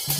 Kalau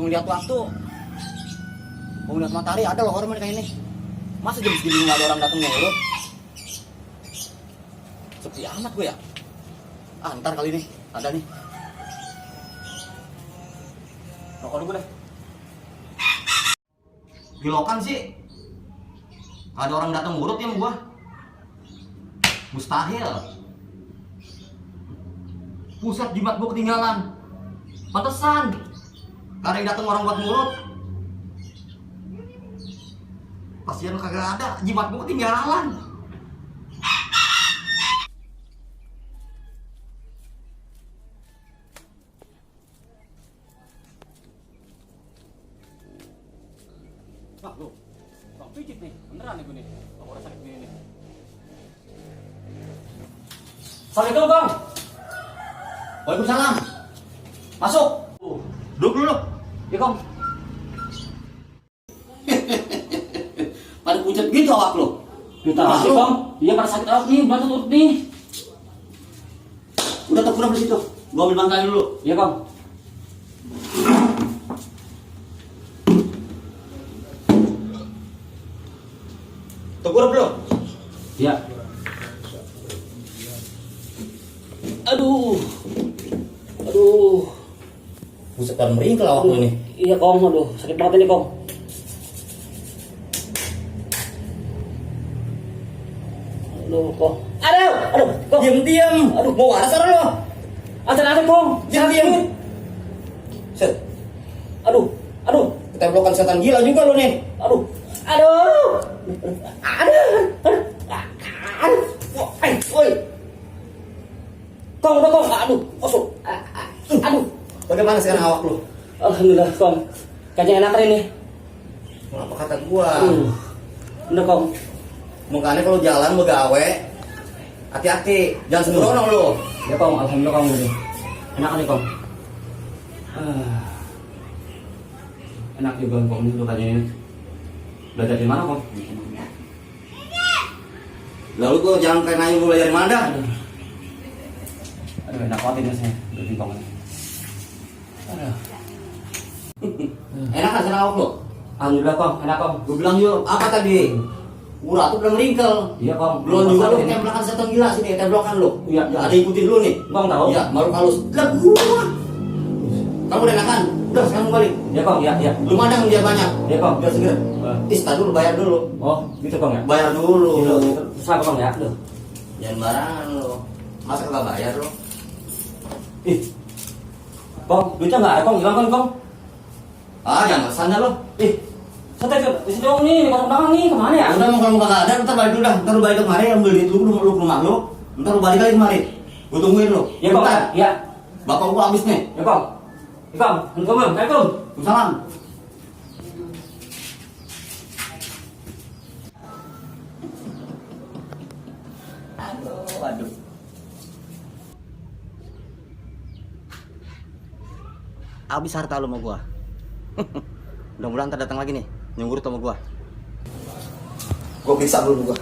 ngeliat waktu, mau ngeliat matahari ada loh orang mereka ini. Masa jam segini nggak ada orang datang ngurut? Sepi amat gue ya. Ah ntar kali ini ada nih. Rokok dulu deh. Gilokan sih. Ada orang datang ngurut ya sama gua. Mustahil. Pusat jimat gua ketinggalan. Pantesan. Karena yang datang orang buat ngurut. Pasien kagak ada, jimat gua ketinggalan. Wah, lu. Bang pijit nih, beneran nih gue nih. Bang udah sakit gini nih. Assalamualaikum, Bang. Waalaikumsalam. Masuk. Duduk dulu. Ya, Kong. Pada pucat gitu awak lo. Kita masih, Bang. Iya, pada sakit awak nih, bantu turut nih. Udah terkurang di situ. Gua ambil bantalnya dulu. Iya, Bang. Tegur belum? Iya. Aduh. Aduh. Buset pada meringkel awak lo ini. Iya, Kong. Aduh, sakit banget ini, Kong. Aduh, Kong. Aduh, Kong. Diam. Aduh, mau asar lo. Ada, Kong. Diam. Set. Aduh. Ketemblokan setan gila juga lo nih. Aduh. Woi. Kong, udah, Kong. Aduh, kosong. Aduh. Bagaimana sekarang awak lo? Alhamdulillah, Kong. Kayaknya enak ini. Apa kata gua? Udah, Kong. Makanya kalau jalan begawe, hati-hati, jangan sembrono lo. Ya, Kong. Alhamdulillah, Kong. Enak nih, Kong. Enak juga, Kong. Ini lukanya ini. Belajar di mana, Kong? Lalu tuh jangan kayak nanya lu belajar di mana dah? Aduh, enak banget ini saya. Udah Kong. Enak kan sekarang awak lo? Alhamdulillah, Kong. Enak, Kong. Gue bilang yuk, apa tadi? Urat tuh belum meringkel. Iya, Kong. Belum juga lo ini. temblakan setan gila sini, temblakan lo. Iya. Ada ikutin dulu nih. Bang tahu? Iya, baru halus. Lah gua. Kamu udah enakan? Udah sekarang balik. Ya, Kong. Ya. Lu mandang dia banyak. Ya, Kong. Biar segera. Tar dulu, bayar dulu. Oh, gitu, Kong ya? Bayar dulu. Terus apa, Kong ya? Duh. Jangan barangan lo. Masa kagak bayar lo? Ih. Kong, duitnya nggak ada, Kong. Hilang kan, Kong? Ah, jangan kesana lo. Ih. Santai, di sini dong nih, pasang belakang nih, kemana ya? Udah mau kalau kagak ada, ntar balik dulu dah. Ntar lu balik kemari, ambil duit lu ke rumah lu. Ntar lu balik lagi kemari. Gua tungguin lu. Ya, Kong. Bentar. Ya. Bapak gua habis nih. Ya, Kong. Ya, Kong. Assalamualaikum. Salam. Aduh. Habis harta lu sama gua. Mudah-mudahan ntar datang lagi nih, nyungurut sama gua. Gua periksa dulu gua.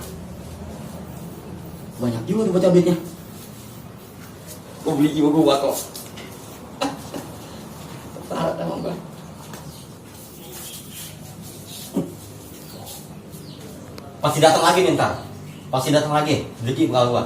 Banyak juga tuh baca duitnya. Gua beli jiwa gua kok. Terharat sama gua. Pasti datang lagi nih ntar. Pasti datang lagi. Rezeki bakal gua.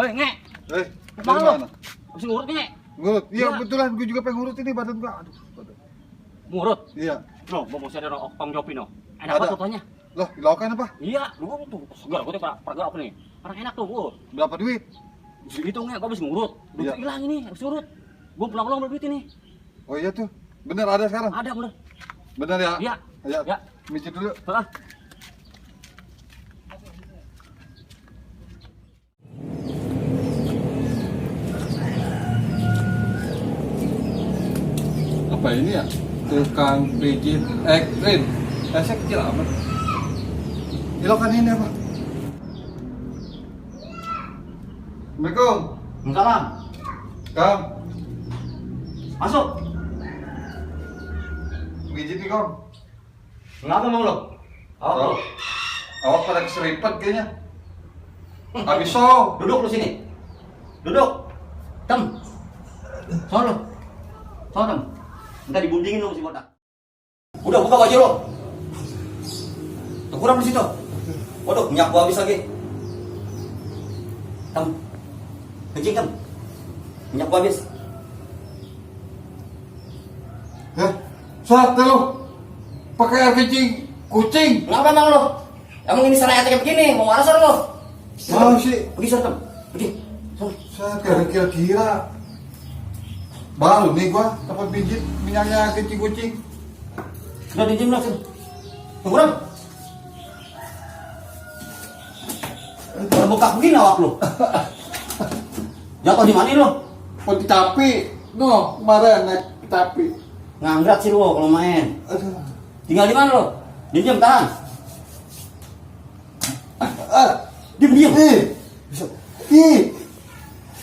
Woi, Nge. Dari Bang, mana? Habis ngurut, Nge. Ngurut? Iya, Iya. betulan. Gue juga pengen ngurut ini badan gua. Aduh, badan. Ngurut. Iya. Loh, mau saya ada Tong Jopi no. Enak Ada. banget fotonya. Loh, dilakukan apa? Iya, lu tuh segar gue pergak apa nih. Orang enak tuh, Bu. Berapa duit? Segitu Nge, gua habis ngurut. Duit Iya. hilang ini, habis ngurut. Gua pulang-pulang beli duit ini. Oh iya tuh. Bener ada sekarang? Ada bener. Benar ya? Iya. Ayo, Ya. mijit dulu. Heeh. Apa ini ya? Tukang pijit ekstrim. Saya kecil amat. Ilokan ini apa? Assalamualaikum. Salam. Kang, Masuk. pijit nih Kang. Kenapa mau lo? Oh, awak pada keseripat kayaknya. Habis so. Duduk lu sini. Duduk. Tem. Sono. Sono. Entar dibundingin lu si botak. Udah buka baju lo. Tuh kurang di situ. Waduh, minyak gua habis lagi. Tem. Kencing tem. Minyak gua habis. Ya, saat lu pakai air kencing kucing. Kenapa emang lo? Emang ini sana kayak begini, mau mana sana lo? Mau sih? Pergi sana tem. Pergi. Sana. Saya kira-kira baru nih gua dapat pijit minyaknya kencing kucing. Udah dijem lah sini. Tunggu dong. Kalau bengkak begini awak lo. Jatuh di mana lo? Poti tapi, no kemarin naik tapi. Ngangrat sih lo kalau main. Aduh. Tinggal di mana lo? Diam tahan. Diam. Ih,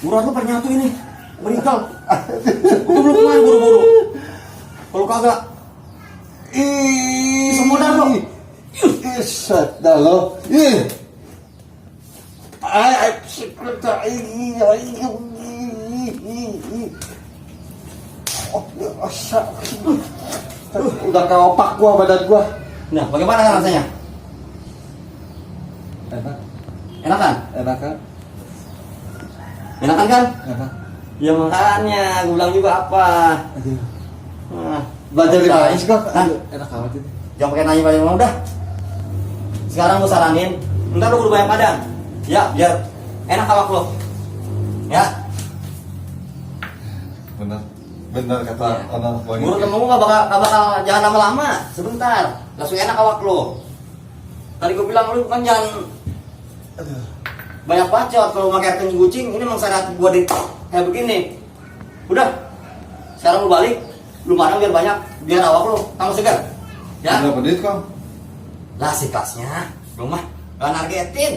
Murad lo pernyatu ini. Beringkal. Udah belum main buru-buru. Kalau kagak, ih, bisa modal lo. Isat dah lo. Ih. Ay, seperti ini. Oh, asa. Udah keopak gua badan gua. Nah, bagaimana kan rasanya? Enak, Enak kan? enak kan? Enakan kan? Enak. Ya makanya, gue bilang juga apa? Aduh. Nah, Belajar di mana sih kok? Hah? Enak amat ini. Jangan pakai nanya pada udah. Sekarang gue saranin, ntar lu kudu banyak badan. Ya, biar enak awak lo. Ya, Benar kata ya. anak wangi. Menurut kamu gak bakal jangan lama-lama. Sebentar, langsung enak awak lo. Tadi gue bilang lu kan jangan banyak bacot kalau pakai air kencing kucing. Ini emang syariat gua di kayak begini. Udah, sekarang lu balik, lu mana biar banyak, biar awak lu tambah segar. Ya, Berapa duit kong? lah si kelasnya, lu mah gak nargetin.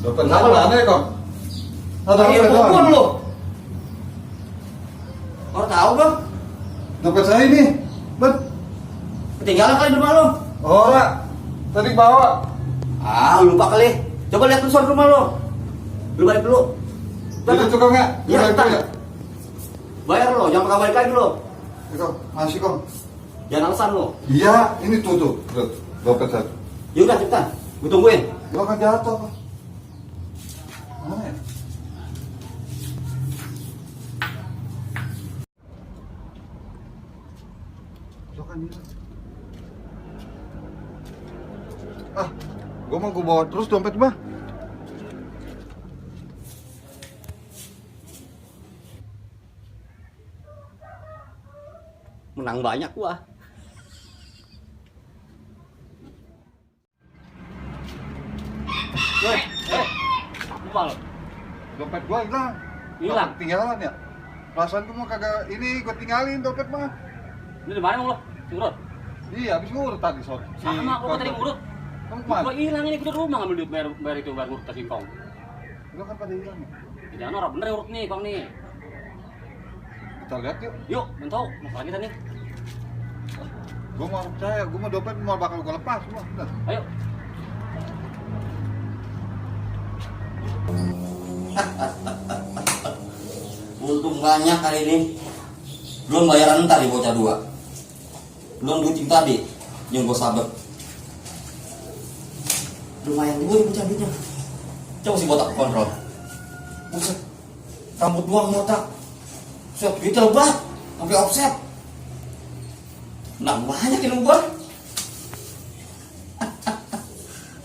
Dompet Kenapa, mana ya kong? Ada Ayo apa pun doang? lu. Kau tahu dong? Dompet saya ini. Bet. Ketinggalan kali di rumah lu. Ora. Tadi bawa. Ah, lupa kali. Coba lihat tulisan rumah lu. Lu balik dulu. Jadi tukang nggak? Iya, Bayar utang. ya? Bayar lo, jangan pakai balik lagi lo. Ya, Kong. Masih kong. Jangan alasan lo. Iya, ini tuh. Dompet saya. Yaudah cepetan, gue tungguin. Lo kan jatuh kong. Mana ya? Lo kan hilang. Ah, gua bawa terus dompet mah. Menang banyak gua. Apa lo? Dompet gua hilang. Hilang? Tinggalan ya? Perasaan gua mau kagak ini gua tinggalin dompet mah. Ini di mana emang lo? Ngurut? Iya, habis ngurut tadi sore. Sama aku tadi ngurut. Kamu kemana? Gua hilang ini kita rumah ngambil duit bayar itu bayar ngurut ke singkong. Lo kan pada hilang ya? Jangan orang bener urut nih, Kong nih. Kita lihat yuk. Yuk, mentau, mau lagi kita nih. Gua mau percaya, gua mau dompet mau bakal gua lepas semua. Bener. Ayo. Untung banyak kali ini. Belum bayaran ntar di bocah dua. Belum duit tadi yang gue sabet. Lumayan juga nih bocah duitnya. Coba si botak kontrol. Buset, rambut doang botak. Set duitnya lebat, sampai offset. Nah banyak ini gua.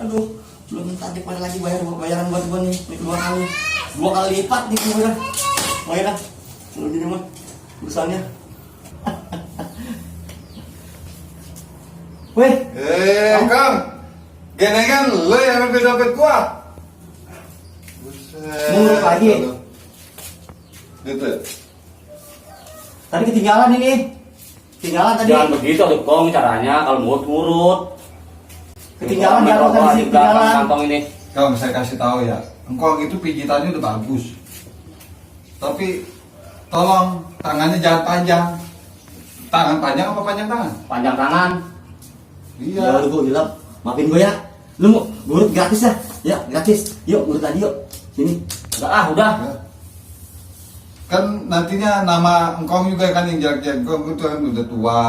Aduh, belum tadi pada lagi bayaran buat gua nih. Ini dua kali lipat nih gua. Bayaran. Lu jadi mah urusannya. Weh, Kang. Genengan lo yang ambil dompet gua. Buset. Ngurut lagi. Gitu. tadi ketinggalan ini. Ketinggalan tadi. Jangan begitu tuh Kong caranya kalau ngurut. Ketinggalan di awal tadi sih, ketinggalan. Kantong ini. Kang, saya kasih tahu ya. Engkong itu pijitannya udah bagus. Tapi tolong tangannya jangan panjang. Tangan panjang apa panjang tangan? Panjang tangan. Ya Iya. udah gue bilang, maafin gue ya. Lu mau ngurut gratis ya? Ya gratis. Yuk ngurut tadi yuk. Sini. Udah. Ya. Kan nantinya nama engkong juga kan yang jelek-jelek. Engkong itu kan udah tua.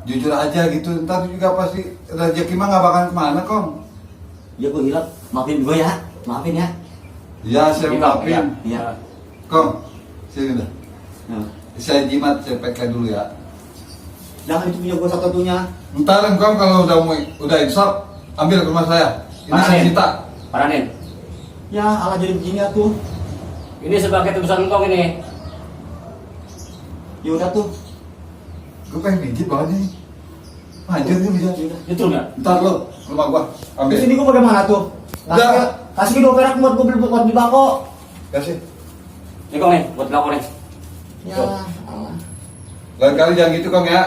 Jujur aja gitu. Ntar juga pasti rezeki mah gak bakal kemana Kong. Ya gue bilang, maafin gue ya. Maafin ya. Ya saya maafin. Iya. Kong, sini dah. Nah, Saya jimat, saya pakai dulu ya. jangan itu punya gue satu-satunya. Ntar engkong kalau udah insaf, ambil ke rumah saya. Ini saya Paranin. cita. Paranin. Ya Allah jadi begini tuh. Ini sebagai tebusan Kong ini. Ya udah tuh. Gue pengen pijit banget nih. Anjir nih bisa. Itu enggak? Ntar lo, rumah gua. Di Ambil. sini gue bagaimana tuh? Udah. Kasih ke 2 perak buat gue beli bako. Kasih. Ini Kong nih, buat lapor nih. Ya Allah. Lain kali jangan gitu Kong ya.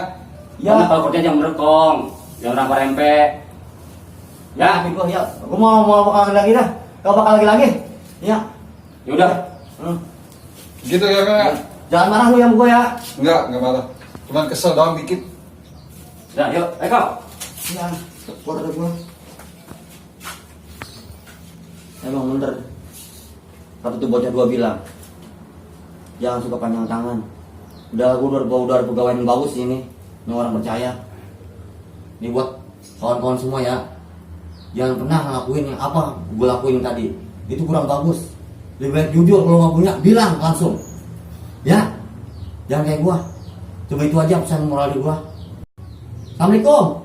Kamu Ya. kalau kerja jangan bener Kong. Jangan rampar rempe. Ya. Maafin gue ya. Gue mau bakal lagi dah. Kau bakal lagi. Ya. Yaudah. Hmm. Gitu ya Kong ya. Jangan marah lu yang gue ya. Enggak marah. Cuman kesel doang dikit. Udah, yuk. Kong. Ya. Keluar dari gue. Emang bener. Tapi tuh bocah 2 bilang, jangan suka panjang tangan. Udah udah pegawai yang bagus ini orang percaya. Ini buat kawan-kawan semua ya. Jangan pernah ngelakuin yang apa gue lakuin tadi. Itu kurang bagus. Lebih baik jujur, kalau nggak punya bilang langsung. Ya, jangan kayak gua. Coba itu aja pesan moral di gua. Assalamualaikum.